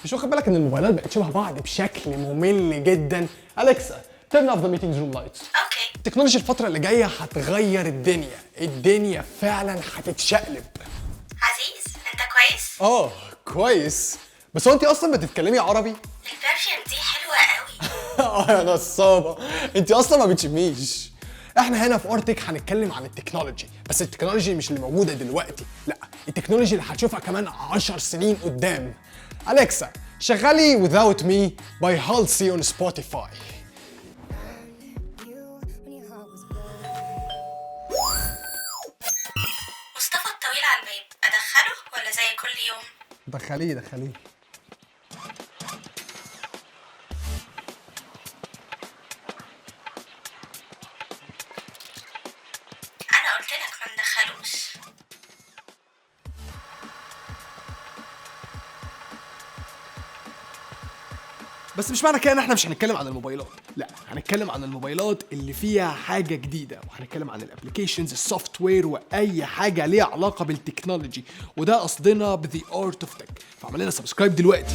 مش واخد بالك ان الموبايلات بقت شبه بعض بشكل ممل جدا؟ Alexa، turn off the meeting room lights. okay. ال technology الفترة اللي جاية هتغير الدنيا، الدنيا فعلا هتتشقلب. عزيز، انت كويس؟ اه كويس، بس هو انت اصلا بتتكلمي عربي؟ ال perfume دي حلوة قوي. اه يا نصابة، انت اصلا ما بتشميش. احنا هنا في ارتك هنتكلم عن ال technology، بس ال technology مش اللي موجودة دلوقتي، لا، ال technology اللي هتشوفها كمان 10 سنين قدام. Alexa، شغلي Without Me by Halsey on Spotify. You when your heart was broken. مصطفى الطويل على الباب، ادخله ولا زي كل يوم؟ دخليه دخليه. انا قلت لك ما ندخلوش. بس مش معنى كده ان احنا مش هنتكلم عن الموبايلات، لا، هنتكلم عن الموبايلات اللي فيها حاجة جديده، وهنتكلم عن ال applications، ال software، واي حاجة ليها علاقة بال technology، وده قصدنا ب The Art of Tech. فاعمل لنا subscribe دلوقتي.